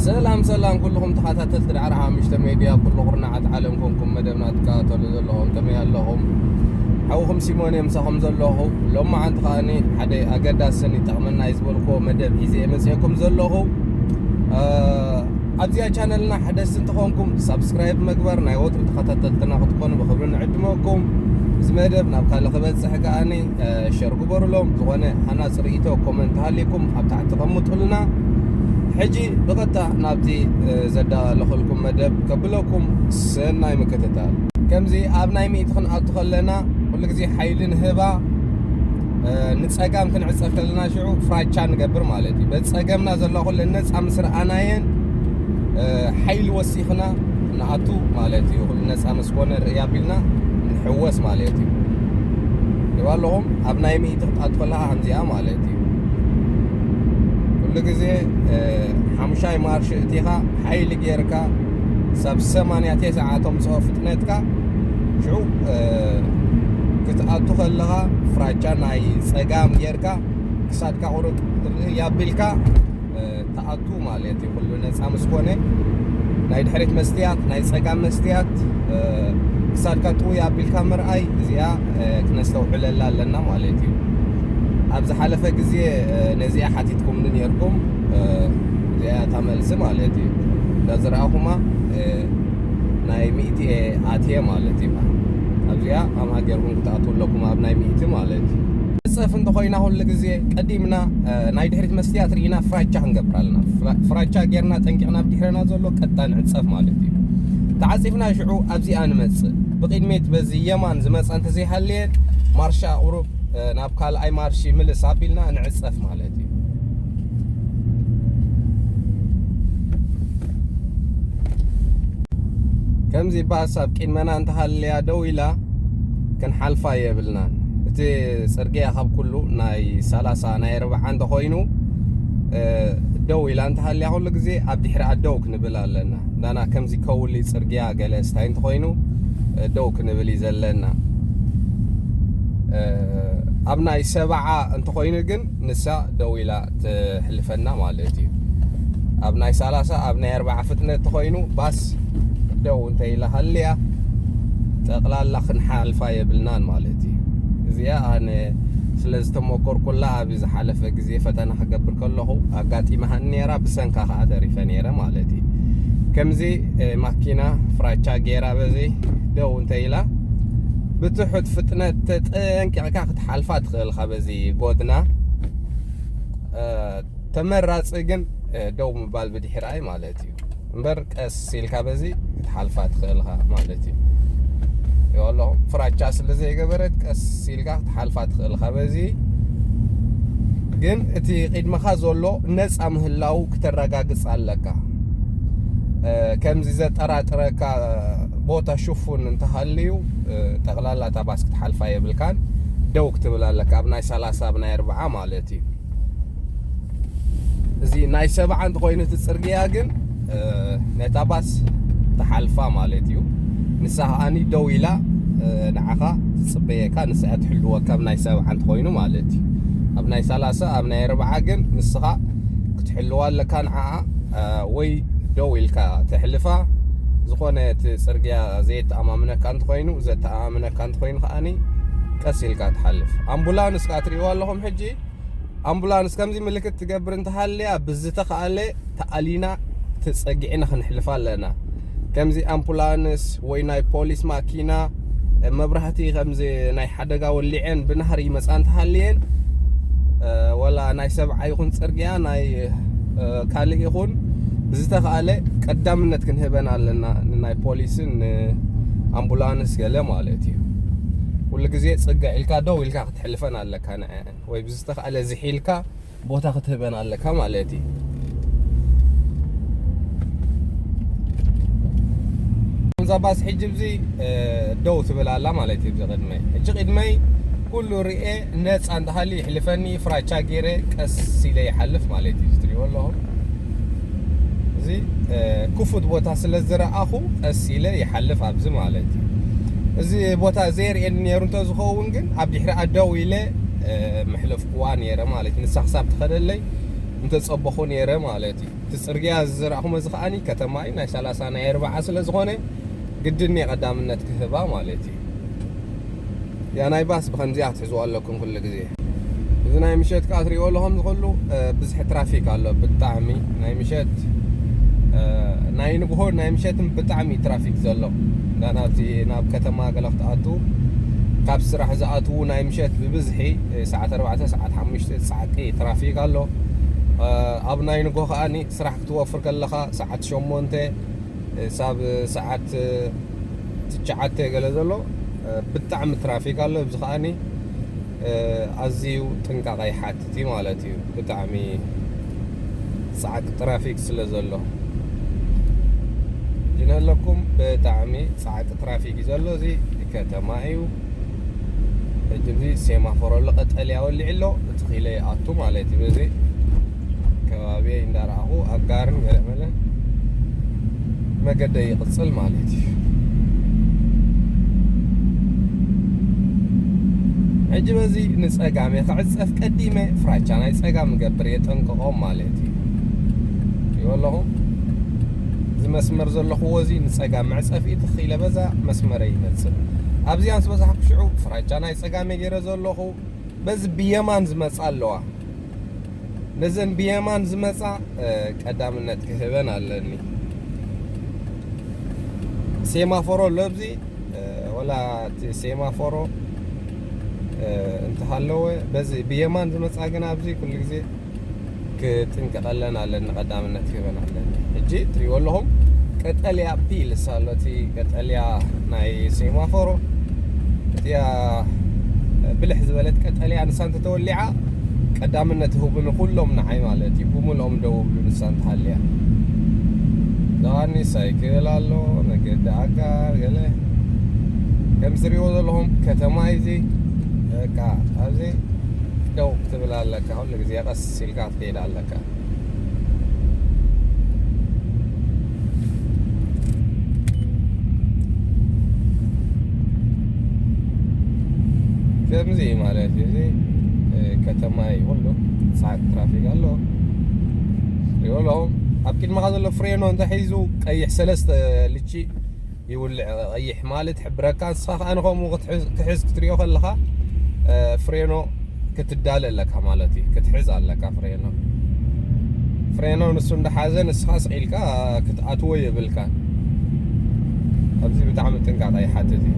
ሰላም ሰላም ኩልኹም ተኸታተልቲ ዳዕሮ ሓሙሽተ ሜድያ፣ ኩሉ ኩርናዓት ዓለም ኮንኩም መደብና ትከታተሉ ዘለኹም ከመይ ኣለኹም? ሓውኹም ሲሞን እየ ምሳኹም ዘለኹ። ሎማዓንቲ ከኣኒ ሓደ ኣገዳስን ይጠቕመና እዩ ዝበልክዎ መደብ ሒዘ እየ መፅኤኩም ዘለኹ። ኣብዚኣ ቻነልና ሓደስቲ እንተኾንኩም ሳብስክራይብ ምግባር፣ ናይ ወትሩ ተኸታተልትና ክትኮኑ ብኽብሪ ንዕድመኩም። እዚ መደብ ናብ ካልእ ክበፅሕ ከኣኒ ሸር ግበሩሎም። ዝኾነ ሃናፂ ርእይቶ ኮመንት ሃሊኩም ኣብ ታሕቲ ተቐምጡልና። ሕጂ ብቐጥታ ናብቲ ዘዳለኹልኩም መደብ ከብለኩም። ሰናይ ምክትታል። ከምዚ ኣብ ናይ ሚእቲ ክንኣቱ ከለና ኩሉ ግዜ ሓይሊ ንህባ ንፀጋም ክንዕፀፍ ከለና ሽዑ ፍራቻ ንገብር ማለት እዩ። በፀገምና ዘሎ ኩለን ነፃ ምስ ረኣናየን ሓይሊ ወሲኽና ንኣቱ ማለት እዩ። ኩሉ ነፃ ምስ ኮነ ርእይ ኣቢልና ንሕወስ ማለት እዩ። ይባ ኣለኹም ኣብ ናይ ሚእቲ ክትኣቱ ከለኻ ከምዚኣ ማለት እዩ። ኩሉ ግዜ ሓሙሻይ ማርሽ እቲኻ ሓይሊ ጌርካ ሳብ ሰማንያ ተስዓ ተምፅኦ ፍጥነትካ ሽዑ ክትኣቱ ከለኻ ፍራቻ ናይ ፀጋም ጌርካ ክሳድካ ቁርጥ ርእይ ኣቢልካ ትኣቱ ማለት እዩ። ኩሉ ነፃ ምስ ኮነ ናይ ድሕሪት መስትያት ናይ ፀጋም መስትያት ክሳድካ ጥውይ ኣቢልካ ምርኣይ እዚኣ ክነስተውዕለላ ኣለና ማለት እዩ። ኣብ ዝሓለፈ ግዜ ነዚኣ ሓቲትኩምኒ ነርኩም። እዚኣ እታ መልሲ ማለት እዩ። እዛ ዝረኣኹማ ናይ ሚእቲ እየ ኣትየ ማለት እዩ። ኣብዚኣ ኣምሃ ጌርኩም ክትኣትዉ ኣለኩም ኣብ ናይ ሚእቲ ማለት እዩ። ንፀፍ እንተኾይና ኩሉ ግዜ ቀዲምና ናይ ድሕሪት መስትያት ርኢና ፍራቻ ክንገብር ኣለና። ፍራቻ ጌርና ጠንቂቕና ብድሕረና ዘሎ ቀጥታ ንዕፀፍ ማለት እዩ። ተዓፂፍና ሽዑ ኣብዚኣ ንመፅእ። ብቕድሚት በዚ የማን ዝመፃ እንተዘይሃለየ ማርሻ ቁሩብ ናብ ካልኣይ ማርሽ ምልስ ኣቢልና ንዕፀፍ ማለት እዩ። ከምዚ ባስ ኣብ ቅድመና እንተሃልያ ደው ኢላ ክንሓልፋ የብልናን። እቲ ፅርግያ ካብ ኩሉ ናይ ሰላሳ ናይ ኣርብዓ እንተኾይኑ ደው ኢላ እንተሃልያ ኩሉ ግዜ ኣብ ድሕሪኣ ደው ክንብል ኣለና። ናና ከምዚ ከውሊ ፅርግያ ገለ ስታይ እንተኾይኑ ደው ክንብል እዩ ዘለና። ኣብ ናይ ሰብዓ እንተኾይኑ ግን ንሳ ደው ኢላ ትሕልፈና ማለት እዩ። ኣብ ናይ ሰላሳ ኣብ ናይ ኣርብዓ ፍጥነት ተኾይኑ ባስ ደው እንተ ኢላ ሃልያ ጠቕላላ ክንሓልፋ የብልናን ማለት እዩ። እዚኣ ኣነ ስለ ዝተሞከርኩላ ኣብ ዝሓለፈ ግዜ ፈተና ክገብር ከለኹ ኣጋጢማሃኒ ነይራ፣ ብሰንካ ከዓ ተሪፈ ነይረ ማለት እዩ። ከምዚ ማኪና ፍራቻ ጌራ በዚ ደው እንተ ኢላ ብትሑት ፍጥነት ተጠንቂቕካ ክትሓልፋ ትኽእልካ በዚ ጎድና። ተመራፂ ግን ደው ምባል ብድሕራይ ማለት እዩ። እምበር ቀስ ኢልካ በዚ ክትሓልፋ ትኽእልካ ማለት እዩ። ይኸሎ ፍራቻ ስለ ዘይገበረት ቀስ ኢልካ ክትሓልፋ ትኽእልካ በዚ። ግን እቲ ቅድመኻ ዘሎ ነፃ ምህላው ክተረጋግፅ ኣለካ። ከምዚ ዘጠራጥረካ ቦታ ሽፉን እንተሃልዩ ጠቕላላ እታ ባስ ክትሓልፋ የብልካን። ደው ክትብል ኣለካ ኣብ ናይ ሰላሳ ኣብ ናይ ኣርብዓ ማለት እዩ። እዚ ናይ ሰብዓ እንተኾይኑ እቲ ፅርግያ ግን ነታ ባስ ትሓልፋ ማለት እዩ። ንሳ ከዓኒ ደው ኢላ ንዓኻ ትፅበየካ፣ ንሳ እያ ትሕልወካ ኣብ ናይ ሰብዓ እንተኾይኑ ማለት እዩ። ኣብ ናይ ሰላሳ ኣብ ናይ ኣርብዓ ግን ንስኻ ክትሕልዋ ኣለካ ንዓኣ። ወይ ደው ኢልካ ተሕልፋ። ዝኾነ እቲ ፅርግያ ዘየተኣማምነካ እንተኾይኑ፣ ዘተኣማምነካ እንተኾይኑ ከዓኒ ቀስ ኢልካ ትሓልፍ። ኣምቡላንስ ከዓ ትሪእዋ ኣለኹም ሕጂ። ኣምቡላንስ ከምዚ ምልክት ትገብር እንተሃልያ ብዝተኻእለ ተኣሊና ተፀጊዕና ክንሕልፋ ኣለና። ከምዚ ኣምቡላንስ ወይ ናይ ፖሊስ ማኪና መብራህቲ ከምዚ ናይ ሓደጋ ወሊዐን ብናህሪ ይመፃ እንተሃልየን ወላ ናይ ሰብዓ ይኹን ፅርግያ ናይ ካልእ ይኹን ብዝተኻእለ ቀዳምነት ክንህበን ኣለና። ንናይ ፖሊስን ኣምቡላንስ ገለ ማለት እዩ። ኩሉ ግዜ ፅግዕ ኢልካ ደው ኢልካ ክትሕልፈን ኣለካ ንዐ ወይ ብዝተኻእለ ዝሒልካ ቦታ ክትህበን ኣለካ ማለት እዩ። እዛ ባስ ሕጂ ብዚ ደው ትብል ኣላ ማለት እዩ። ብዚ ቅድመይ ሕጂ ቅድመይ ኩሉ ርኤ ነፃ እንተሃሊ ይሕልፈኒ ፍራቻ ገይረ ቀስ ኢለ ይሓልፍ ማለት እዩ። ትሪእዎ ኣለኹም እዚ ክፉት ቦታ ስለ ዝረኣኹ ቀስ ኢለ ይሓልፍ ኣብዚ ማለት እዩ። እዚ ቦታ ዘይርእየኒ ነይሩ እንተዝኸውን ግን ኣብ ድሕሪኣ ደው ኢለ ምሕለፍኩዋ ነይረ ማለት እዩ። ንሳ ክሳብ ትኸደለይ እንተጸበኹ ነይረ ማለት እዩ። እቲ ጽርግያ ዝዘራእኹሞ እዚ ከኣኒ ከተማ እዩ፣ ናይ ሰላሳ ናይ ኣርብዓ ስለ ዝኾነ ግድን እየ ቀዳምነት ክህባ ማለት እዩ። ያ ናይ ባስ ብኸምዚኣ ክትሕዝዋ ኣለኩም ኩሉ ግዜ። እዚ ናይ ምሸት ከኣ ትሪእዎ ኣለኹም ዝኽሉ፣ እ፣ ብዝሒ ትራፊክ ኣሎ ብጣዕሚ። ናይ ምሸት፣ እ፣ ናይ ንግሆ ናይ ምሸትን ብጣዕሚ ትራፊክ ዘሎ። እንዳ ናብዚ ናብ ከተማ ገለ ክትኣቱ፣ ካብ ስራሕ ዝኣትዉ ናይ ምሸት ብብዝሒ፣ እ፣ ሰዓት ኣርባዕተ፣ ሰዓት ሓሙሽተ ጻዕቂ ትራፊክ ኣሎ። እ፣ ኣብ ናይ ንግሆ ከኣኒ ስራሕ ክትወፍር ከለኻ ሰዓት ሸሞንተ፣ እ፣ ሳብ ሰዓት፣ እ፣ ትሽዓተ ገለ ዘሎ፣ እ፣ ብጣዕሚ ትራፊክ ኣሎ። እዚ ከኣኒ፣ እ፣ ኣዝዩ ጥንቃቐ ይሓትት እዩ ማለት እዩ። ብጣዕሚ ጻዕቂ ትራፊክ ስለ ዘሎ። ሕጂ ንህለኩም ብጣዕሚ ጻዕቂ ትራፊክ እዩ ዘሎ። እዚ ከተማ እዩ። ሕጂ እዚ ሴማፎሮ ኣሎ፣ ቀጠልያ ወሊዑ ኣሎ። እቲ ኺለ ይኣቱ ማለት እዩ። በዚ ከባቢ እንዳረኣኹ ኣጋርን ገለ መለ መገደይ ይቕጽል ማለት እዩ። ሕጂ በዚ ንጸጋም እየ ክዕጸፍ፣ ቀዲመ ፍራቻ ናይ ጸጋም እገብር፣ የጠንቅቖም ማለት እዩ። ይበለኹም፣ እዚ መስመር ዘለኹዎ እዚ ንጸጋም መዕጸፊ ትኺለ በዛ መስመረ ይመጽእ። ኣብዚኣ ምስ በዛሕኩ ሽዑ ፍራቻ ናይ ጸጋም እየ ገይረ ዘለኹ። በዚ ብየማን ዝመጻ ኣለዋ። ነዘን ብየማን ዝመጻ፣ እ፣ ቀዳምነት ክህበን ኣለኒ። ሴማፎሮ ኣሎ ኣብዚ፣ እ፣ ወላ እቲ ሴማፎሮ፣ እ፣ እንተሃለወ፣ በዚ ብየማን ዝመጻ ግን ኣብዚ ኩሉ ግዜ ክጥንቀቐለን ኣለኒ፣ ቀዳምነት ክህበን ኣለኒ። ሕጂ ትሪእዎ ኣለኹም፣ ቀጠልያ ፒልስ ኣሎ፣ እቲ ቀጠልያ ናይ ሴማፎሮ፣ እቲኣ ብልሕ ዝበለት ቀጠልያ ንሳ እንተተወሊዓ፣ ቀዳምነት ይህቡኒ ኩሎም ንዓይ ማለት እዩ። ብምልኦም ደው ይብሉ ንሳ እንተሃልያ። ዛዋኒ ሳይክል ኣሎ፣ መገዲ ኣጋር፣ ገለ። ከም ዝሪእዎ ዘለኹም ከተማ እዩ እዚ። በቃ ኣብዚ ደው ክትብል ኣለካ፣ ኩሉ ግዜ ቀስ ኢልካ ክትከይድ ኣለካ። ከምዚ ማለት እዩ። እዚ፣ እ፣ ከተማ እዩ፣ ኩሉ ጻዕቂ ትራፊክ ኣሎ። ሪኦ ኣለኹም። ኣብ ቅድመኻ ዘሎ ፍሬኖ እንተሒዙ ቀይሕ ሰለስተ ልቺ ይውልዕ። ቀይሕ ማለት ሕብረካ፣ ንስኻ ከኣ ንኸምኡ ክትሕዝ፣ ክሕዝ ክትሪኦ ከለኻ፣ እ፣ ፍሬኖ ክትዳለ ኣለካ ማለት እዩ። ክትሕዝ ኣለካ ፍሬኖ። ፍሬኖ ንሱ እንዳሓዘ ንስኻ ስቕ ኢልካ ክትኣትዎ የብልካን። ኣብዚ ብጣዕሚ ጥንቃቐ ይሓትት እዩ።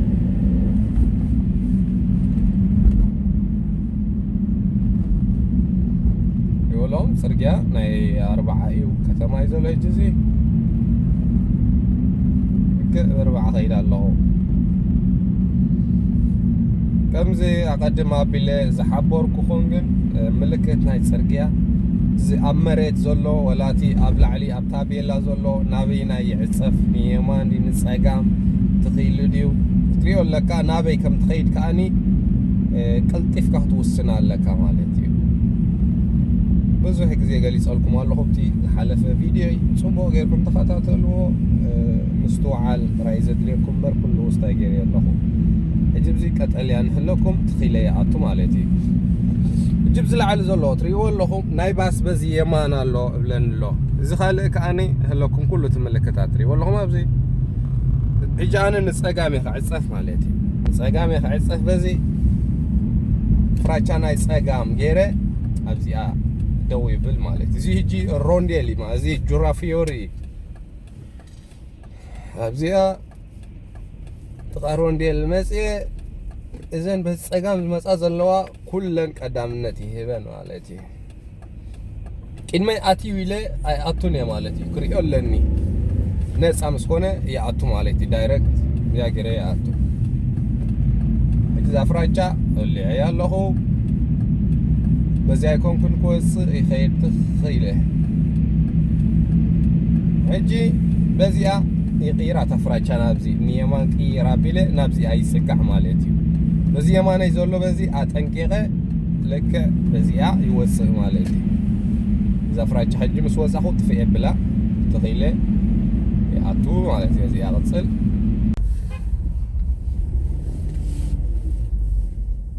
ይበሎም ጽርግያ ናይ ኣርብዓ እዩ፣ ከተማ እዩ ዘሎ። ሕጂ እዚ ልክዕ ኣርብዓ ከይድ ኣለኹ። ከምዚ ኣቐድም ኣቢለ ዝሓበርኩኹም ግን፣ እ፣ ምልክት ናይ ጽርግያ፣ እዚ ኣብ መሬት ዘሎ ወላቲ ኣብ ላዕሊ ኣብ ታቤላ ዘሎ ናበይናይ ይዕጸፍ፣ ንየማን ድዩ ንጸጋም፣ ትኽኢሉ ድዩ ክትሪኦ ኣለካ። ናበይ ከም ትኸይድ ከኣኒ፣ እ፣ ቀልጢፍካ ክትውስን ኣለካ ማለት እዩ። ብዙሕ ግዜ ገሊጸልኩም ኣለኹ ኣብቲ ዝሓለፈ ቪድዮይ፣ ጽቡቕ ጌርኩም ተኸታተልዎ። እ፣ ምስትውዓል ጥራይ ዘድልየኩም እምበር ኩሉ ውስታይ ገይረ ኣለኹ። ሕጂ ኣብዚ ቀጠልያ ንህለኩም ትኺለ ይኣቱ ማለት እዩ። ሕጂ ኣብዚ ላዕሊ ዘሎ ትሪእዎ ኣለኹም፣ ናይ ባስ በዚ የማን ኣሎ እብለኒ ኣሎ። እዚ ካልእ ከኣኒ ህለኩም ኩሉ እቲ ምልክታት ትሪእዎ ኣለኹም ኣብዚ። ሕጂ ኣነ ንጸጋም እየ ክዕጸፍ ማለት እዩ። ንጸጋም እየ ክዕጸፍ በዚ ፍራቻ ናይ ጸጋም ገይረ ኣብዚኣ ደው ይብል ማለት እዩ። እዚ ሕጂ ሮንዴል እዩ ማለት፣ እዚ ጁራ ፊዮሪ እዩ። ኣብዚኣ ጥቓ ሮንዴል መጽየ እዘን በዚ ጸጋም ዝመጻ ዘለዋ ኩለን ቀዳምነት ይህበን ማለት እዩ። ቅድመይ ኣትዩ ኢለ ኣይኣቱን እየ ማለት እዩ። ክሪኦ ኣለኒ። ነጻ ምስ ኮነ ይኣቱ ማለት እዩ። ዳይረክት እዚኣ ገይረ ይኣቱ። ሕጂ እዛ ፍራቻ ወሊዐያ ኣለኹ። በዚኣ ኣይኮንኩን ክወጽእ ይኸይድ ትኽኢለ። ሕጂ በዚኣ ይቕይራ እታ ፍራቻ ናብዚ ንየማን ቅይር ኣቢለ ናብዚኣ ይጽጋዕ ማለት እዩ። በዚ የማነይ ዘሎ በዚ ኣጠንቂቐ ልክዕ በዚኣ ይወጽእ ማለት እዩ። እዛ ፍራቻ ሕጂ ምስ ወጻኹ ጥፍእ የብላ፣ ተኺለ ይኣቱ ማለት እዩ። በዚኣ ቅጽል።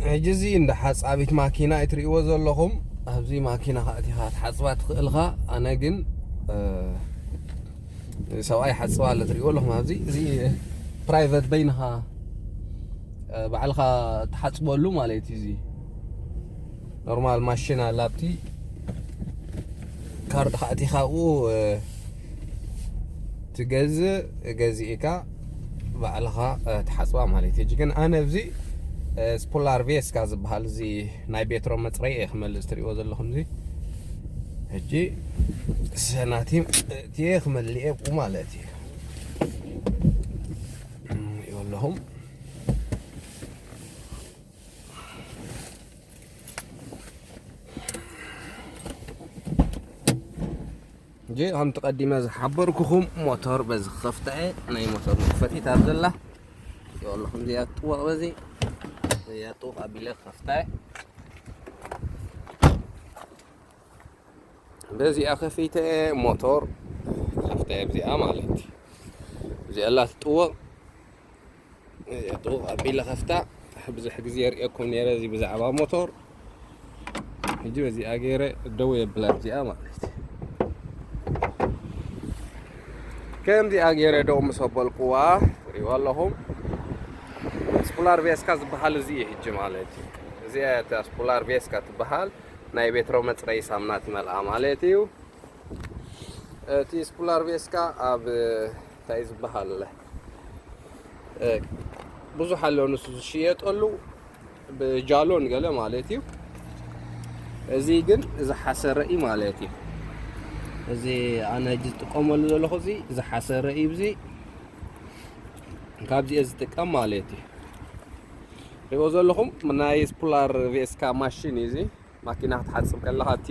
ሕጂ እዚ እንዳ ሓጻቢት ማኪና እትርእይዎ ዘለኹም ኣብዚ ማኪና ከኣ እቲኻ ትሓጽባ ትኽእልኻ። ኣነ ግን፣ እ፣ ሰብኣይ ሓጽባ ኣለ ትሪእዎ ኣለኹም። ኣብዚ እዚ ፕራይቨት በይንኻ፣ እ፣ ባዕልኻ ትሓጽበሉ ማለት እዩ። እዚ ኖርማል ማሽን ኣላ ኣብቲ ካርድ ከኣ እቲኻ ኣብኡ፣ እ፣ ትገዝእ፣ ገዚእካ ባዕልኻ፣ እ፣ ትሓጽባ ማለት እዩ። ሕጂ ግን ኣነ ኣብዚ፣ እ፣ ስፖላር ቬስካ ዝበሃል እዚ ናይ ቤትሮ መጽረዪ እየ ክመልእ ትሪእዎ ዘለኹም እዚ። ሕጂ ሰናቲም እትየ ክመልእ እየ ብኡ ማለት እዩ። ይኸውልኹም። ሕጂ ከምቲ ቀዲመ ዝሓበርኩኹም ሞተር በዚ ክኸፍታ እየ። ናይ ሞተር መኽፈቲት ኣብ ዘላ ይኸውልኹም። እዚኣ ትጥወቕ በዚ። እዚኣ ጥውቕ ኣቢለ ክኸፍታ እየ። በዚኣ ከፊተ ሞተር ከፍተ ኣብዚኣ ማለት እዩ። እዚኣ ኣላ ትጥወቕ። እዚኣ ጥውቕ ኣቢለ ከፍታ። ብዙሕ ግዜ የርእየኩም ነይረ እዚ ብዛዕባ ሞተር። ሕጂ በዚኣ ገይረ ደው የብላ ኣብዚኣ ማለት እዩ። ከምዚኣ ገይረ ደው ምስ ኣበልኩዋ ትሪእዋ ኣለኹም። ስፖላር ቬስካ ዝበሃል እዚ እዩ ሕጂ ማለት እዩ። እዚኣ እታ ስፖላር ቬስካ ትበሃል። ናይ ቤትሮ መጽረዪ ሳምና ትመልኣ ማለት እዩ። እቲ ስፖላር ቬስካ ኣብ እንታይ ዝበሃል፣ እ፣ ብዙሕ ኣሎ ንሱ ዝሽየጠሉ ብጃሎን ገለ ማለት እዩ። እዚ ግን ዝሓሰረ እዩ ማለት እዩ። እዚ ኣነ ሕጂ ዝጥቀመሉ ዘለኹ እዚ ዝሓሰረ እዩ። እዚ ካብዚ እየ ዝጥቀም ማለት እዩ። ሪእዎ ዘለኹም ናይ ስፖላር ቬስካ ማሽን እዩ እዚ። ማኪና ክትሓጽብ ከለኻ እቲ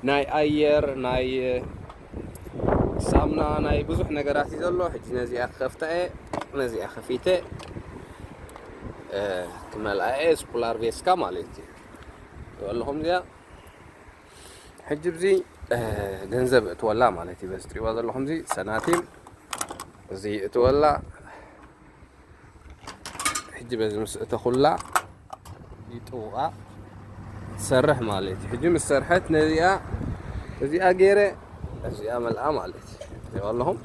ናይ ኣየር፣ ናይ ሳምና፣ ናይ ብዙሕ ነገራት እዩ ዘሎ። ሕጂ ነዚኣ ክኸፍታ እየ፣ ነዚኣ ከፊተ፣ እ፣ ክመልኣ እየ፣ ስፖላር ቬስካ ማለት እዩ። ትሪእዎ ኣለኹም እዚኣ። ሕጂ ብዚ፣ እ፣ ገንዘብ እትወላ ማለት እዩ። በዚ ትሪእዋ ዘለኹም እዚ ሰናቲም፣ እዚ እትወላ። ሕጂ በዚ ምስ እተኹላ ይጥውቓ ትሰርሕ ማለት እዩ። ሕጂ ምስ ሰርሐት ነዚኣ፣ እዚኣ ገይረ፣ እዚኣ መልኣ ማለት እዩ። ሪእዋ ኣለኹም።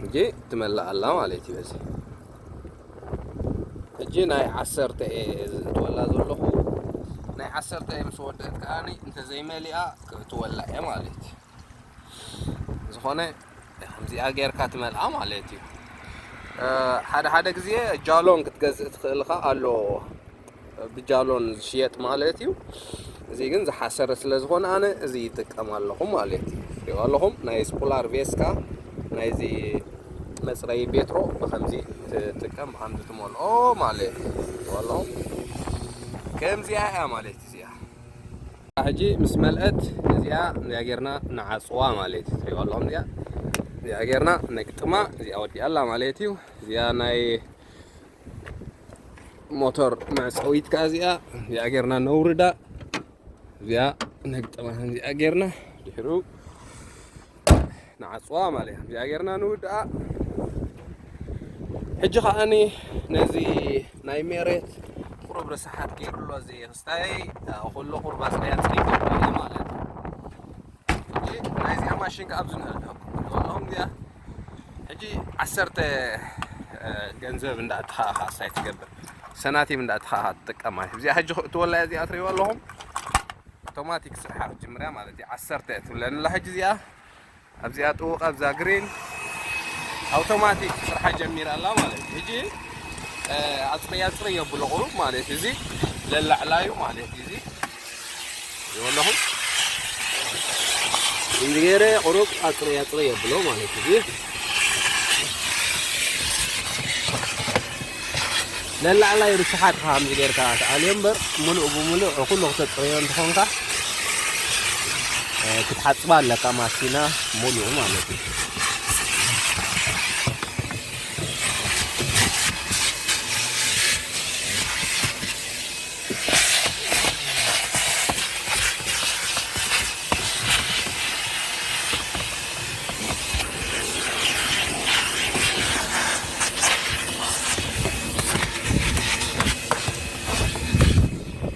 ሕጂ ትመልእ ኣላ ማለት እዩ። በዚ ሕጂ ናይ ዓሰርተ እየ ዝእትወላ ዘለኹ። ናይ ዓሰርተ ምስ ወደአት ከኣኒ እንተዘይመሊኣ ክእትወላ እየ ማለት እዩ። ዝኾነ ከምዚኣ ጌርካ ትመልኣ ማለት እዩ። እ፣ ሓደ ሓደ ግዜ ጃሎን ክትገዝእ ትኽእል ኢኻ ኣሎ፣ ብጃሎን ዝሽየጥ ማለት እዩ። እዚ ግን ዝሓሰረ ስለ ዝኾነ ኣነ እዚ ይጥቀም ኣለኹ ማለት እዩ። ሪኦ ኣለኹም ናይ ስፖላር ቬስካ ናይዚ መጽረዪ ቤትሮ ብኸምዚ ትጥቀም፣ ብኸምዚ ትመልኦ ማለት እዩ። ሪኦ ኣለኹም ከምዚኣ እያ ማለት እዩ እዚኣ። ሕጂ ምስ መልአት እዚኣ እዚኣ ጌርና ንዓጽዋ ማለት እዩ። ትሪእዋ ኣለኹም እዚኣ፣ እዚኣ ጌርና ነግጥማ፣ እዚኣ ወዲኣ ኣላ ማለት እዩ። እዚኣ ናይ ሞተር መዕጸዊት ከኣ እዚኣ፣ እዚኣ ጌርና ነውርዳ፣ እዚኣ ነግጥማ፣ እዚኣ ጌርና ድሕሩ ንዓጽዋ ማለት እዩ። እዚኣ ጌርና ንውድኣ። ሕጂ ከኣኒ ነዚ ናይ ሜሬት ቁሩብ ርስሓት ገይሩ ኣሎ እዚ ክስታይ፣ ኩሉ ቁሩብ ኣጽርያ ጽሪት ኣሎ ማለት እዩ። ሕጂ ናይዚኣ ማሽን ከኣ ኣብዚ ንእልኩም ኣለኹም እዚኣ። ሕጂ ዓሰርተ፣ እ፣ ገንዘብ እንዳእትኻ ኢኻ ክስታይ ትገብር። ሰናቲም እንዳእትኻ ኢኻ ትጥቀማ። እዚኣ ሕጂ ክትወላ እዚኣ ትሪእዋ ኣለኹም። ኣውቶማቲክ ስርሓ ክትጅምር እያ ማለት እዩ። ዓሰርተ እያ ትብለኒ ኣላ ሕጂ እዚኣ። ኣብዚኣ ጥውቕ ኣብዛ ግሪን ኣውቶማቲክ ስርሓ ጀሚራ ኣላ ማለት እዩ። ሕጂ፣ እ፣ ኣጽርይ ኣጽርይ የብሎ ቁሩብ ማለት እዩ። እዚ ለላዕላዩ ማለት እዩ። እዚ ይወለኹም እዚ ገይረ ቁሩብ ኣጽርይ ኣጽርይ የብሎ ማለት እዩ። እዚ ነላዕላይ ርስሓት ከምዚ ጌርካ ትኣልዮ እምበር፣ ምሉእ ብምሉእ ኩሉ ክተጽርዮ እንተኾንካ፣ እ፣ ክትሓጽባ ኣለካ ማኪና ሙሉኡ ማለት እዩ።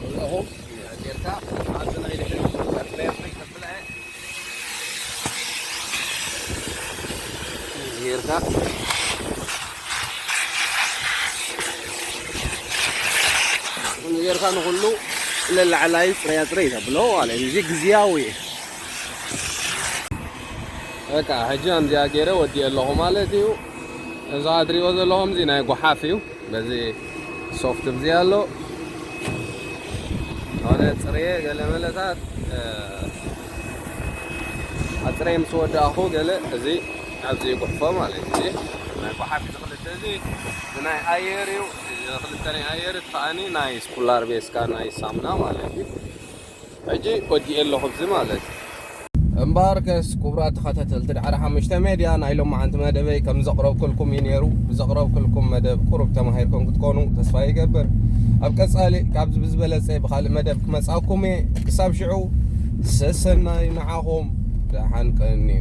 ኣለኹ ጌርካ ጌርካ ጌርካ ንኹሉ ለላዕላይ ፅረያ ፅረይ ተብሎ ማለት እዚ ግዝያዊ እዩ። በቃ ሕጂ ከምዚኣ ገይረ ወዲኤ ኣለኹ ማለት እዩ። እዛ እትሪእዎ ዘለኹም እዚ ናይ ጓሓፍ እዩ። በዚ ሶፍት እዚ ኣሎ። ሆነ ፅርየ ገለ መለታት ኣፅረይ ምስ ወዳእኹ ገለ እዚ ኣብዚ ጉሕፎ ማለት እዩ። ናይ ጓሓፍ እዚ ክልተ እዚ ናይ ኣየር እዩ። እዚ ክልተ ናይ ኣየር እቲ ከዓኒ ናይ ስኩላር ቤስካ ናይ ሳምና ማለት እዩ። ሕጂ ወዲኤ ኣለኹ ብዚ ማለት እዩ። እምበኣርከስ ክቡራት ተኸታተልቲ ዳዕረ ሓሙሽተ ሜድያ ናይ ሎማዓንቲ መደበይ ከም ዘቕረብኩልኩም እዩ ነይሩ። ብዘቕረብኩልኩም መደብ ቁሩብ ተማሂርኩም ክትኮኑ ተስፋ ይገብር። ኣብ ቀጻሊ ካብዚ ብዝበለጸ ብኻልእ መደብ ክመጻኩም እየ። ክሳብ ሽዑ ሰሰናይ ንዓኹም። ደሓን ቀንዩ።